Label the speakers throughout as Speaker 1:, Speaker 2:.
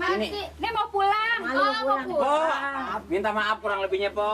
Speaker 1: Apaan sih? Ini mau pulang. Mau pulang.
Speaker 2: Minta maaf kurang lebihnya, Po.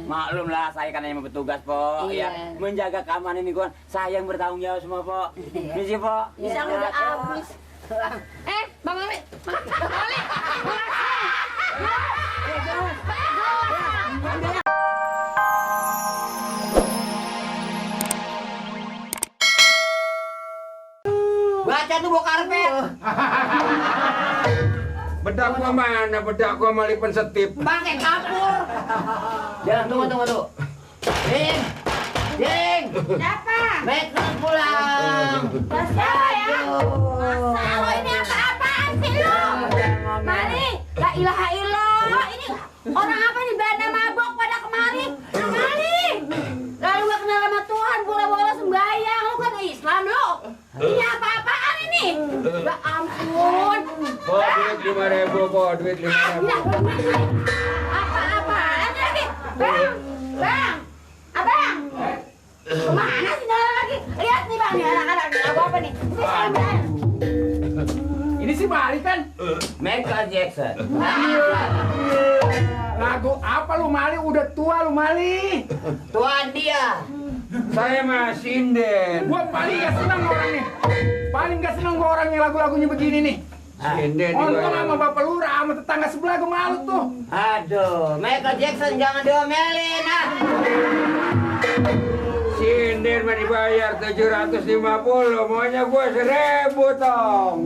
Speaker 2: Maklum lah, saya kan hanya bertugas, Po.
Speaker 1: Iya.
Speaker 2: Ya, menjaga keamanan ini, saya yang bertanggung jawab semua, Po. Misi, Po.
Speaker 1: Bisa udah habis. Bang Mali. Bang Mali.
Speaker 3: Baca tuh bawa karpet.
Speaker 4: Bedak gua mana? Bedak gua malah pensetip.
Speaker 3: Pakai kapur. Jangan tunggu. Ding.
Speaker 1: Siapa?
Speaker 3: Baiklah pulang.
Speaker 1: Siapa ya? Lo ini apa-apaan sih lo? Mari. La ilaha illallah. Ini orang apa nih banda mabok pada kemari? Mari. Lalu gak kenal sama Tuhan, bola-bola sembahyang. Lu kan Islam lo. Ini apa-apaan ini? Ya ampun.
Speaker 4: Po, duit 5.000, Po. Duit 5.000.
Speaker 1: Apa-apaan lagi? Bang. Abang. Kemana sih Nala lagi? Lihat nih bang, nih anak-anak apa nih? Ini saya benar.
Speaker 5: Ini si Mali kan?
Speaker 3: Michael Jackson.
Speaker 5: Lagu apa lu Mali? Udah tua lu Mali.
Speaker 3: Tuan dia.
Speaker 4: Saya mah sinden.
Speaker 5: Gua paling gak seneng orangnya. Paling gak seneng gua orangnya lagu-lagunya begini nih.
Speaker 4: Sinden
Speaker 5: Nonton
Speaker 4: juga.
Speaker 5: sama bapak lurah, sama tetangga sebelah gua malu tuh.
Speaker 3: Aduh, Michael Jackson jangan diomelin ah.
Speaker 4: Sinden mah dibayar 750, maunya gua 1.000, Tong.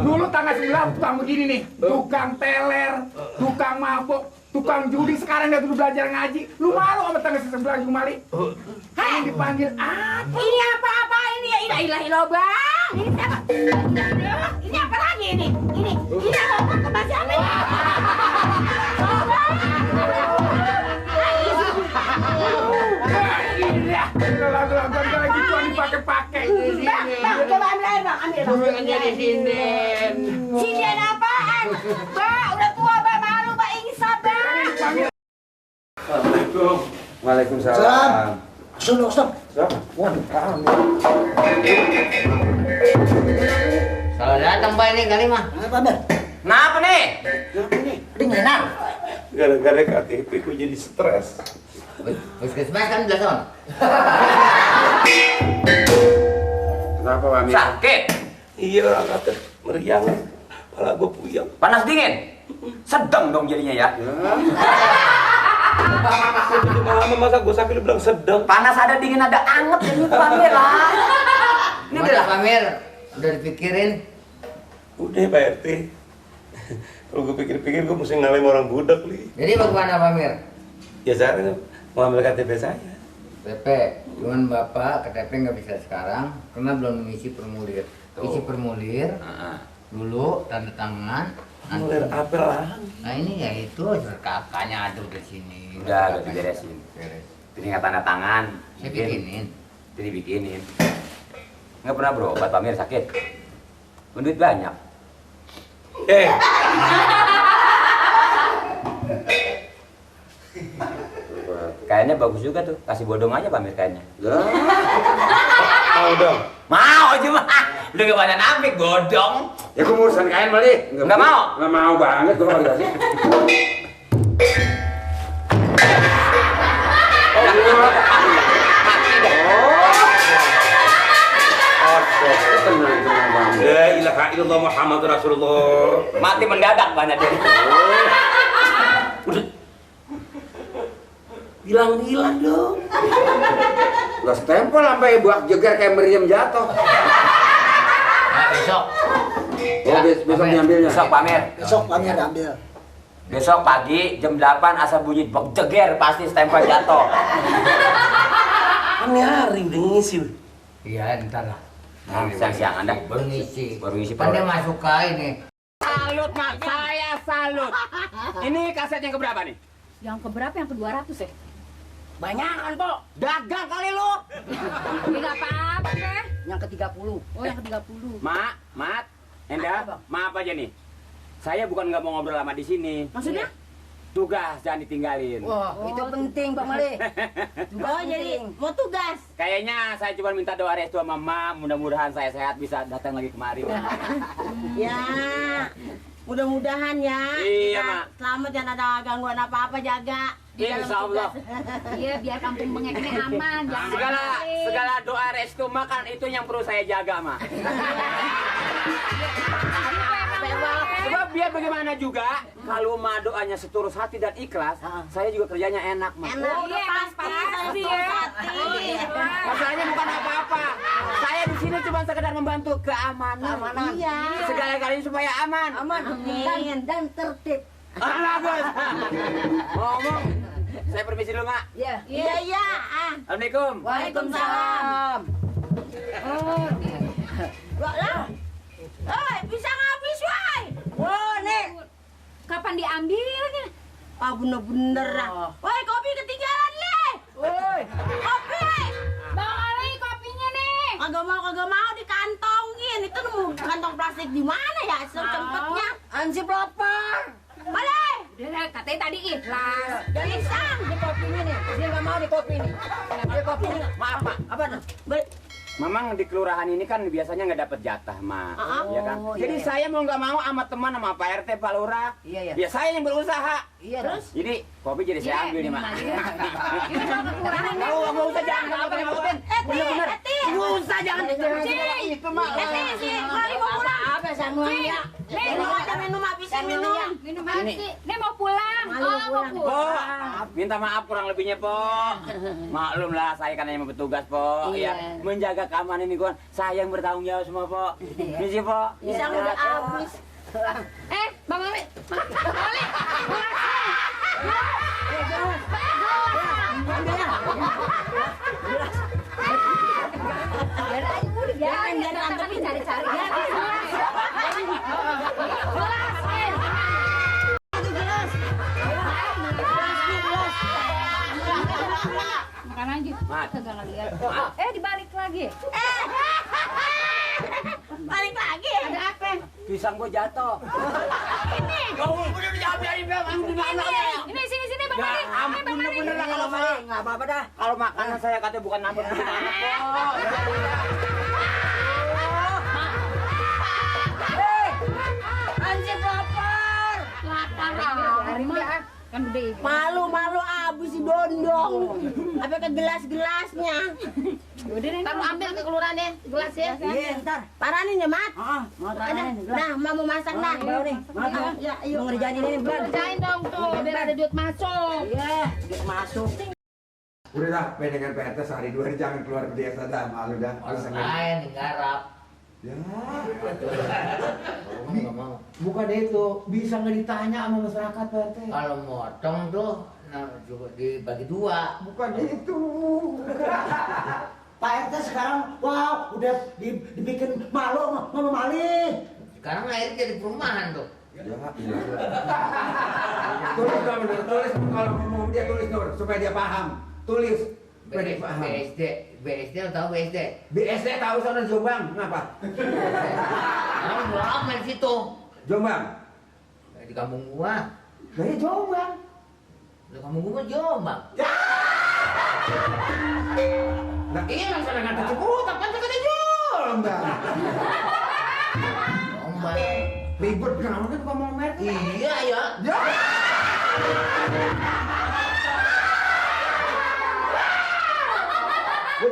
Speaker 5: Dulu tangga sebelah tukang begini nih. Tukang teler, tukang mabok, tukang judi. Sekarang dia tuh belajar ngaji. Lu malu sama tangga sebelah gua Mali? Hai, dipanggil apa?
Speaker 1: Ini apa-apa ini ya ilah ilah bang. Ini siapa? Ini apa lagi ini? Ini apa? Kemana siapa ini?
Speaker 5: Lagu-lagu kayak gituan dipakai-pakai.
Speaker 1: Bang, coba ambil air bang, ambil bang.
Speaker 4: Dulu kan jadi sinden.
Speaker 1: Sinden apaan? Bang, udah tua bang, malu bang, insaf bang.
Speaker 4: Assalamualaikum. Waalaikumsalam.
Speaker 6: Salam. Stop.
Speaker 4: Waduh,
Speaker 3: Kalau datang Pak ini kali mah.
Speaker 6: Apa Ber?
Speaker 2: Kenapa nih?
Speaker 6: Ini enak.
Speaker 7: Gara-gara KTP ku jadi stres.
Speaker 3: Puskesmas kan udah son.
Speaker 4: Kenapa, Pak Amir?
Speaker 2: Sakit?
Speaker 7: Iya, kata meriang. Kepala gua puyeng.
Speaker 2: Panas dingin? Sedang dong jadinya ya?
Speaker 7: Mama masa gua sakit lu bilang sedang.
Speaker 2: Panas ada, dingin ada, anget ini Pamir lah. Ini
Speaker 3: Masa
Speaker 2: udah
Speaker 3: Pamir udah dipikirin.
Speaker 7: Udah Pak RT. Kalau gua pikir-pikir gua mesti ngalahin orang budak li.
Speaker 3: Jadi bagaimana Pamir?
Speaker 7: Ya saya mau ambil KTP saya.
Speaker 3: Pepe, cuman Bapak KTP nggak bisa sekarang karena belum mengisi formulir. Isi formulir dulu, tanda tangan.
Speaker 7: Formulir apa lah?
Speaker 3: Nah ini ya itu kakaknya ada di sini.
Speaker 2: Udah diberesin.
Speaker 3: Beres.
Speaker 2: Ini nggak tanda tangan.
Speaker 3: Saya bikinin.
Speaker 2: Ini dibikinin. Nggak pernah berobat Pamir sakit. Duit banyak. Kayaknya bagus juga tuh. Kasih bodong aja Pamir kayaknya.
Speaker 7: Mau dong.
Speaker 2: Mau cuma. Udah gak banyak nampik bodong.
Speaker 4: Ya gua mau urusan kain Mali.
Speaker 2: Nggak mau?
Speaker 4: Nggak mau banget gua kalau dikasih. Tenang, Bang.
Speaker 7: La ilaha illallah Muhammad Rasulullah.
Speaker 2: Mati mendadak banyak jadi.
Speaker 7: Udah. Bilang-bilang dong.
Speaker 4: Gua stempel sampai buak jeger kayak meriam jatuh.
Speaker 3: Nah, besok.
Speaker 4: Oh, besok diambilnya.
Speaker 2: Besok Pamir.
Speaker 6: Besok Pamir ambil.
Speaker 2: Besok pagi jam 8 asal bunyi bek jeger pasti stempel jatuh.
Speaker 7: Ini hari udah ngisi.
Speaker 3: Iya, ntar lah.
Speaker 2: Siang-siang Anda
Speaker 3: Baru ngisi.
Speaker 2: baru ngisi
Speaker 3: Kan dia
Speaker 2: proyek.
Speaker 3: masuk ke ini.
Speaker 5: Salut mak, saya salut. Ini kaset yang keberapa nih?
Speaker 1: Yang keberapa? Yang ke-200 ya?
Speaker 5: Banyakan, Po. Dagang kali lu.
Speaker 1: Ini nggak apa-apa deh.
Speaker 6: Yang ke-30.
Speaker 1: Oh yang ke-30.
Speaker 5: Mat, Enda, maaf aja nih. Saya bukan nggak mau ngobrol lama di sini.
Speaker 1: Maksudnya?
Speaker 2: tugas jangan ditinggalin.
Speaker 6: Wah, itu penting Bang Mali.
Speaker 1: Oh, jadi mau tugas.
Speaker 2: Kayaknya saya cuma minta doa restu sama Mama, mudah-mudahan saya sehat bisa datang lagi kemari.
Speaker 1: Ya, mudah-mudahan ya.
Speaker 2: Iya,
Speaker 1: Kita
Speaker 2: Mak.
Speaker 1: selamat, jangan ada gangguan apa-apa, jaga. di dalam
Speaker 2: Insya Allah.
Speaker 1: tugas.
Speaker 8: Iya, biar kampung Bengek ini aman. Jangan
Speaker 2: Segala doa restu makan itu yang perlu saya jaga, Ma. Sebab biar bagaimana juga, kalau Ma doanya setulus hati dan ikhlas, saya juga kerjanya enak, Ma.
Speaker 1: Enak,
Speaker 8: Oh,
Speaker 1: udah
Speaker 8: iya,
Speaker 1: pasti
Speaker 8: ya.
Speaker 2: Masalahnya bukan apa-apa. Saya di sini cuma sekedar membantu keamanan.
Speaker 1: Iya.
Speaker 2: Segala-galanya supaya aman.
Speaker 1: Aman. Amin.
Speaker 6: Dan tertib.
Speaker 2: Bagus. Ngomong. Saya permisi dulu, Mak.
Speaker 6: Ya.
Speaker 1: Iya, iya.
Speaker 2: Assalamualaikum.
Speaker 1: Waalaikumsalam.
Speaker 8: Oh,
Speaker 1: Wah, lah. Bisa habis, woi. Wah, nih.
Speaker 8: kapan diambilnya?
Speaker 1: Ah, bener-bener dah. Woi, kopi ketinggalan, Le.
Speaker 6: Woi.
Speaker 1: Kopi.
Speaker 8: Bang Ali, kopinya nih.
Speaker 1: Kagak mau dikantongin. Itu nemu kantong plastik di mana ya? Sempetnya.
Speaker 6: Ansip lapar.
Speaker 1: Boleh.
Speaker 8: Udah, katanya tadi ikhlas.
Speaker 1: Pisang.
Speaker 6: Ini kopinya nih. Dia nggak mau di kopi nih. Dia kopi nih.
Speaker 2: Maaf, Mak.
Speaker 6: Apa tuh?
Speaker 2: Memang di kelurahan ini kan biasanya nggak dapat jatah, Ma. Ya kan?
Speaker 6: Oh,
Speaker 2: Jadi
Speaker 6: iya.
Speaker 2: saya mau nggak mau sama teman sama Pak RT, Pak Lurah.
Speaker 6: Iya, iya.
Speaker 2: Ya saya yang berusaha.
Speaker 6: Iya.
Speaker 1: Terus?
Speaker 2: Jadi kopi jadi saya ambil nih, Mak.
Speaker 8: Kurang
Speaker 2: Nggak usah jangan apa ngikutin. Bener-bener. Nggak usah jangan itu, Mak.
Speaker 1: Si Mali mau pulang.
Speaker 6: Apa semuanya?
Speaker 1: Minum aja, minum habisin minum.
Speaker 8: Minum aja sih. Nih mau pulang. Mau
Speaker 2: Po, minta maaf kurang lebihnya, Po. Maklum lah, saya kan hanya bertugas, Po.
Speaker 6: Iya.
Speaker 2: Ya, menjaga keamanan ini, kan. Saya yang bertanggung jawab semua, Po. Misi, Po.
Speaker 1: Pisang udah habis.
Speaker 8: Bang Ali. Bang Ali. Jangan tapi cari-cari. Makan aja.
Speaker 2: Mat.
Speaker 8: Kagak ngeliat. Dibalik lagi.
Speaker 1: Balik lagi.
Speaker 8: Ada apa?
Speaker 2: Pisang gua jatuh.
Speaker 1: Ini.
Speaker 2: Oh, udah diambil,
Speaker 8: Ini sini Bang Ali.
Speaker 2: ampun,
Speaker 8: Bang Ali.
Speaker 2: bener lah kalau saya.
Speaker 6: Nggak apa-apa dah.
Speaker 2: Kalau makanan saya katanya bukan nambah gimana, Po.
Speaker 1: Ansip lapar.
Speaker 8: Lapar. Kan udah ibu.
Speaker 1: Malu habis si Dondong. Apa ke gelas-gelasnya?
Speaker 8: Udah nih. Kamu ambil ke kelurahannya gelasnya.
Speaker 6: Iya, ntar.
Speaker 1: Paranin ya, Mat.
Speaker 6: Mau
Speaker 1: Ada.
Speaker 6: tanya nih.
Speaker 1: Nah, mau masak dah.
Speaker 6: Baru nih. Mau
Speaker 1: Ya, ayo.
Speaker 6: mau ngerjain ini nih, Bang.
Speaker 8: Kerjain dong tuh biar ada duit masuk.
Speaker 6: Iya, dia masuk.
Speaker 5: Udah dah, dengan PRT sehari dua hari jangan keluar ke desa dah, malu dah.
Speaker 3: Lain garap.
Speaker 5: Ya,
Speaker 3: Nggak mau.
Speaker 5: bukan itu, bisa nggak ditanya sama masyarakat PRT?
Speaker 3: Kalau motong tuh juga dibagi dua.
Speaker 5: Bukan itu.
Speaker 6: Pak RT sekarang, wow, udah dibikin malu sama Mali.
Speaker 3: Sekarang akhirnya jadi perumahan tuh.
Speaker 5: Ya, iya. Tulis dong, tulis kalau ngomong dia tulis dong supaya dia paham. Tulis supaya dia paham.
Speaker 3: BSD lo tau BSD?
Speaker 5: BSD tahu soal Jombang, kenapa?
Speaker 3: Kamu lama di situ.
Speaker 5: Jombang.
Speaker 3: Di kampung gua.
Speaker 5: Dari Jombang.
Speaker 3: Di kampung gua Jombang.
Speaker 5: Nah, iya masalah kata Ciputat, kan kata Jombang.
Speaker 3: Jombang.
Speaker 5: Ribet kenapa kan ngomong merek?
Speaker 3: Iya ya.
Speaker 5: Ya.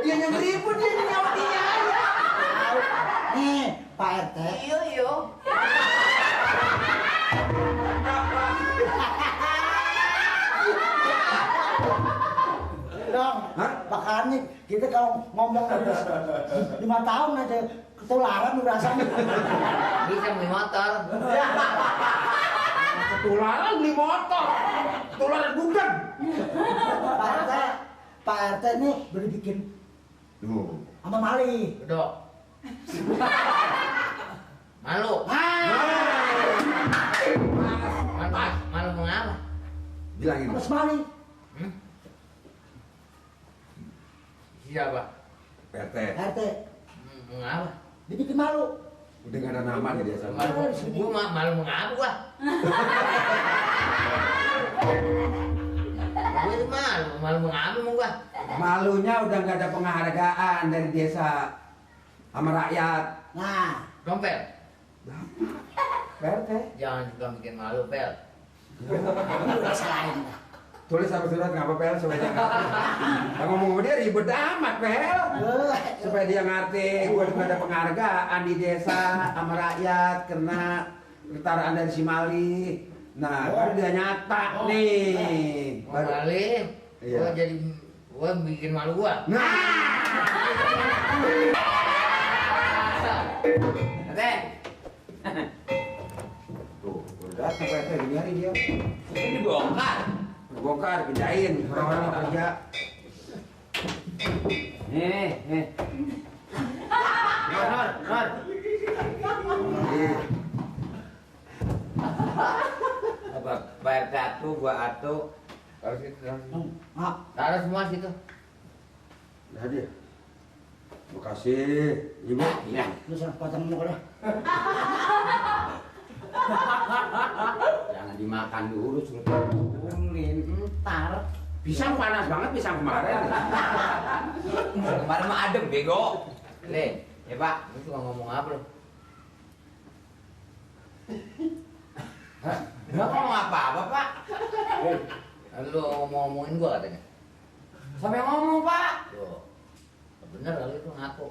Speaker 5: Dia yang ribut, dia yang nyawatinya aja.
Speaker 6: Nih, Pak RT.
Speaker 3: Iya iya.
Speaker 6: Dong,
Speaker 5: Hah?
Speaker 6: makanya kita kalau ngomong habis 5 tahun aja ketularan rasanya.
Speaker 3: Bisa beli motor.
Speaker 5: Ketularan beli motor. Ketularan bukan.
Speaker 6: Pak RT ini udah dibikin sama Mali.
Speaker 3: Bedok. Malu. Malu mengapa?
Speaker 5: Bilangin.
Speaker 6: Mas Mali.
Speaker 3: Siapa?
Speaker 5: PRT.
Speaker 6: RT
Speaker 3: Mengapa?
Speaker 6: dibikin malu.
Speaker 4: Udah gak ada nama nih dia sama.
Speaker 3: Gua malu mengapa gua. Gua itu malu mengapa emang gua.
Speaker 4: Malunya udah gak ada penghargaan dari desa sama rakyat.
Speaker 6: Nah,
Speaker 3: Dompel.
Speaker 4: PRT.
Speaker 3: Jangan suka bikin malu, Pel.
Speaker 6: ini udah salahin.
Speaker 4: Tulis apa surat nggak apa Pel supaya dia ngerti. Ngomong sama dia ribet amat Pel. Supaya dia ngerti gue juga ada penghargaan di desa sama rakyat karena ketaraan dari si Mali. Nah, baru dia nyata nih. Baru.
Speaker 3: Mali.
Speaker 4: Iya.
Speaker 3: Gua bikin malu gua.
Speaker 4: Nah,
Speaker 2: Oke.
Speaker 4: tuh, udah datang PRT gini hari dia.
Speaker 2: Ini dibongkar.
Speaker 4: Bongkar, pindahin orang-orang mau kerja.
Speaker 2: Nih. Nor.
Speaker 4: Nih.
Speaker 3: Apa? Bayar satu, gua atu.
Speaker 4: Taruh situ, taruh situ.
Speaker 3: Taruh semua situ.
Speaker 4: Nah dia. Makasih, Ibu.
Speaker 2: Ya.
Speaker 6: Lu sana potong muka dah.
Speaker 2: Jangan dimakan dulu, suruh turun ntar.
Speaker 5: Pisang panas banget pisang kemarin.
Speaker 3: Kemarin mah adem, bego. Nih, ya Pak, lu suka ngomong apa lu? Hah? Gak ngomong apa-apa, Pak. Lu ngomongin gua katanya.
Speaker 2: Sampai ngomong, Pak.
Speaker 3: Tuh. Bener kali itu ngaku.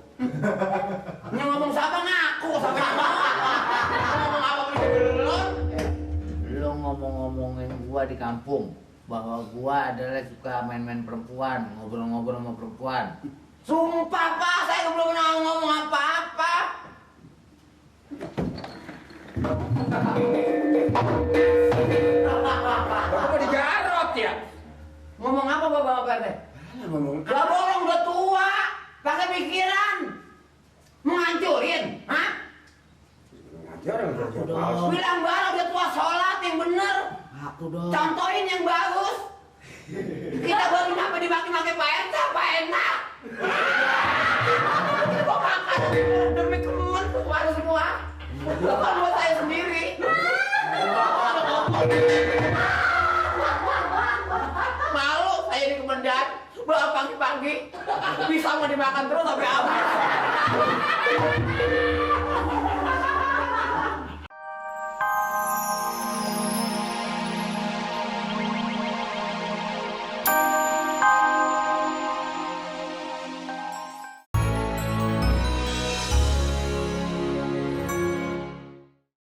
Speaker 2: Yang ngomong siapa ngaku sampai ngomong apa belum?
Speaker 3: Lu ngomong-ngomongin gua di kampung bahwa gua adalah suka main-main perempuan, ngobrol-ngobrol sama perempuan.
Speaker 2: Sumpah, Pak, saya belum pernah ngomong apa-apa.
Speaker 5: Bapak mau digarot ya?
Speaker 2: Ngomong apa Bapak PRT?
Speaker 5: Ngomong
Speaker 2: Lah bolong udah tua, pakai pikiran. Menghancurin, hah?
Speaker 5: ngajar orang kerja
Speaker 6: Udah.
Speaker 5: palsu.
Speaker 2: Bilang barang udah tua sholat yang bener.
Speaker 6: Aku dong.
Speaker 2: Contohin yang bagus. Kita baru nyampe dimaki-maki Pak RT, apa enak? Kok makan demi temen keluar semua? Bukan buat saya sendiri. Malu saya di Kemendan, bawa pagi-pagi, bisa mau dimakan terus sampai habis.